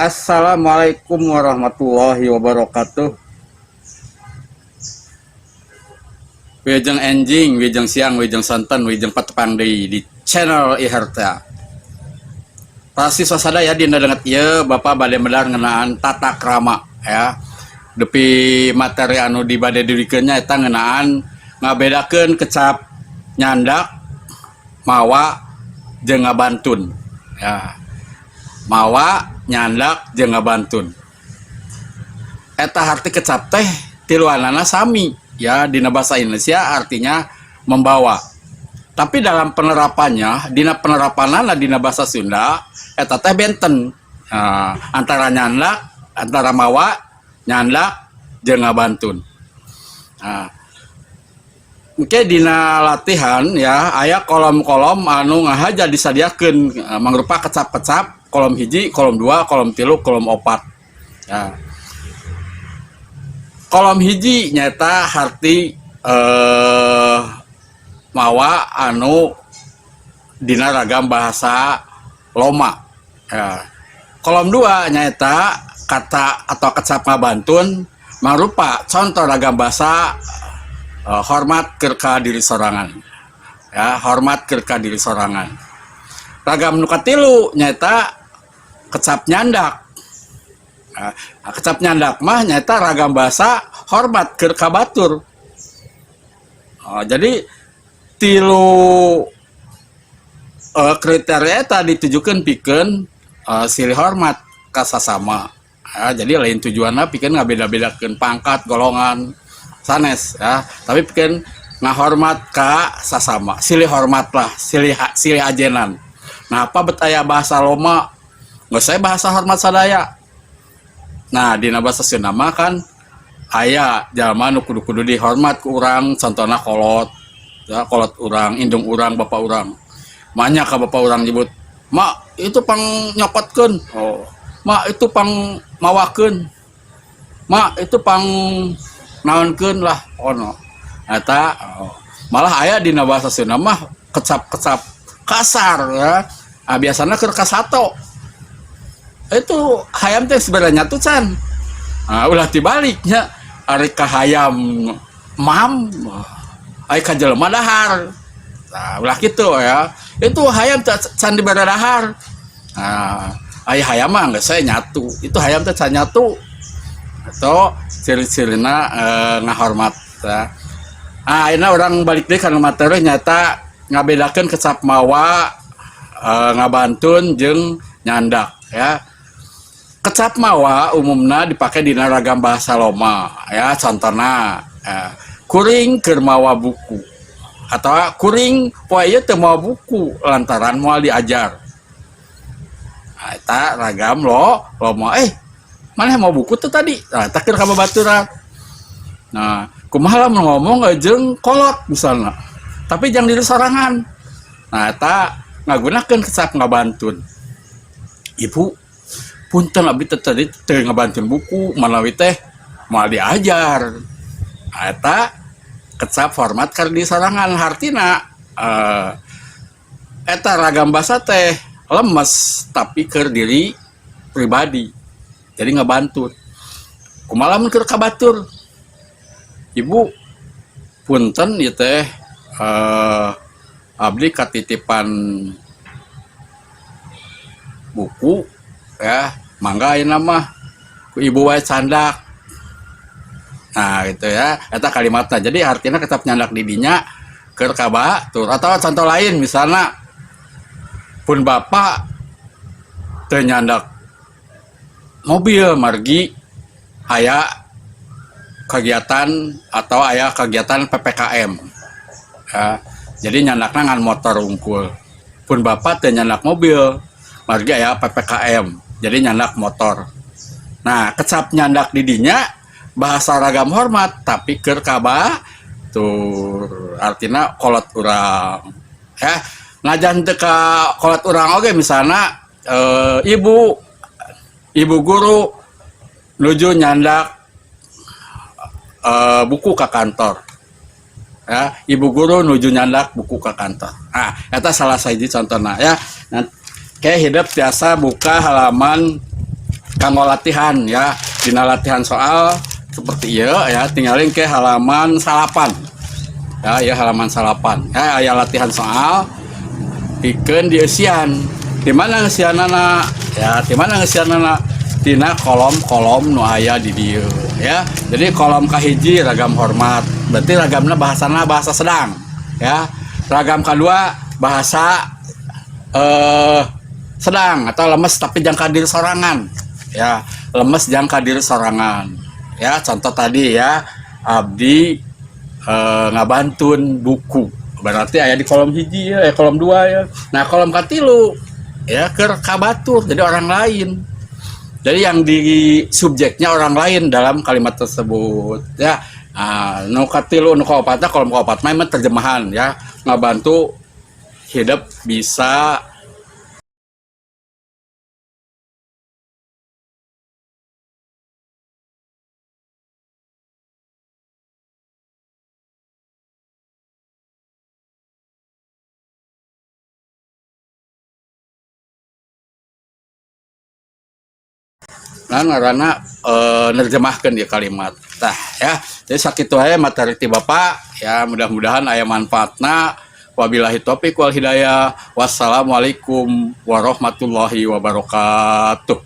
Assalamualaikum warahmatullahi wabarakatuh. Wilujeng enjing, wilujeng siang, wilujeng sonten, wilujeng patepang deui di channel Iherta. Para siswa sadaya, dina danget ieu Bapak bade medar ngeunaan tata krama ya. Dupi materi anu dibade didugikeun nya eta ngeunaan ngabedakeun kecap nyandak, mawa, jeung ngabantun ya. Mawa, nyandak, jeung ngabantun. Eta harti kecap teh tiluanana sami ya, dina bahasa Indonesia artinya membawa. Tapi dalam penerapannya, dina penerapanana dina bahasa Sunda eta teh benten. Nah, antara nyandak, antara mawa, nyandak, jeung ngabantun. Nah, engke dina latihan ya aya kolom-kolom anu ngahaja disadiakeun mangrupa kecap-kecap kolom 1, kolom 2, kolom 3, kolom 4. Ya. Kolom 1 nyaeta harti mawa anu dina ragam bahasa loma. Ya. Kolom 2 nyaeta kata atau kecap ngabantun mangrupa contoh ragam bahasa hormat keur ka diri sorangan. Ya, hormat keur ka diri sorangan. Ragam nu katilu nyaeta kecap nyandak. Nah, kecap nyandak mah nyaeta ragam bahasa hormat keur ka batur. Oh, jadi tilu kriteria eta ditujukan pikeun silih hormat ka sasama. Ya, jadi lain tujuanna pikeun ngabeda-bedakeun pangkat, golongan sanes ya, tapi pikeun ngahormat ka sasama, silih hormat lah, silih silih ajenan. Nah, apa bet aya bahasa loma? Nggak, saya bahasa hormat sadaya. Nah, dina bahasa Sunda mah kan aya jalma nu kudu-kudu dihormat ku urang, contohna kolot ya, kolot urang, indung urang, bapak urang. Banyak ka bapak urang nyebut, "Mak, itu pang nyokotkeun." Oh, "Mak, itu pang mawakeun." "Mak, itu pang naonkeun" lah ono. Eta oh. Malah aya dina bahasa Sunda mah kecap-kecap kasar ya. Ah, biasanya keur kasato. Itu hayam teh sebenarnya tuh can. Ah, ulah tibaliknya, ari ka hayam mam, ari ka jelema dahar. Nah, ulah kitu ya. Itu hayam teh can dibere dahar. Nah, ari hayam mah geus saya nyatu. Itu hayam teh can nyatu. Atau ciri-cirina ngahormat ya. Ah, ayeuna urang balik deui kana materi, nyaeta ngabedakeun kecap mawa, ngabantun, jeung nyandak ya. Kecap mawa umumna dipakai dina ragam bahasa loma ya, contohna ya, kuring keur mawa buku atau kuring poe ieu teu mawa buku lantaran moal diajar. Nah, eta ragam lo loma, maneh mawa buku tuh tadi? Nah, eta keur ka babaturan. Nah, kumaha lamun ngomong jeung kolot misalnya, tapi jangan diri sorangan? Nah, eta ngagunakeun kecap ngabantun. "Ibu, punten, abdi teh tadi teu ngabantun buku manawi teh moal diajar." Nah, eta kecap hormat ka diri sorangan, hartina eta ragam bahasa teh lemes tapi keur diri pribadi, jadi ngabantun. Kumaha lamun keur ka batur? "Ibu, punten ieu teh abdi katitipan buku ya, mangga ayeuna mah ku ibu wae candak." Nah, gitu ya, eta kalimatna. Jadi artinya tetap nyandak di dinya keur ka batur. Atau contoh lain misalnya, pun bapak teu nyandak mobil margi aya kegiatan atau aya kegiatan PPKM ya, jadi nyandakna ngan motor wungkul. Pun bapak teu nyandak mobil margi aya PPKM, jadi nyandak motor. Nah, kecap nyandak di dinya bahasa ragam hormat tapi keur ka batur, artinya kolot urang ya. Najan teu ka kolot urang oge, misalnya ibu ibu guru nuju nyandak buku ke kantor ya, ibu guru nuju nyandak buku ke kantor. Nah, eta salah sahiji contohna ya. Nah, kayak hidup tiasa buka halaman Kanggo latihan ya, dina latihan soal seperti ieu ya, tinggalin ke halaman 9 ya, ya halaman 9 ya, aya latihan soal pikeun dieusian. Di mana ngeusianana ya? Di mana ngeusianana? Tina kolom-kolom nu aya di dieu ya. Jadi kolom kahiji ragam hormat, berarti ragamna bahasana bahasa sedang ya. Ragam kedua bahasa sedang atau lemes tapi jangka diri sorangan ya, lemes jangka diri sorangan ya. Contoh tadi ya, abdi ngabantun buku, berarti aya di kolom hiji ya, kolom 2 ya. Nah, kolom katilu ya ke kabatur, jadi orang lain, jadi yang di subjeknya orang lain dalam kalimat tersebut ya. Nah, nu katilu, nu kaopatna, kolom kaopat mah emang terjemahan ya, ngabantu hidup bisa. Nah, ngaranna nerjemahkeun di kalimat. Tah ya, jadi sakitu aya materi ti Bapak ya, mudah-mudahan aya manfaatna. Wabillahi taufik wal hidayah. Wassalamualaikum warahmatullahi wabarakatuh.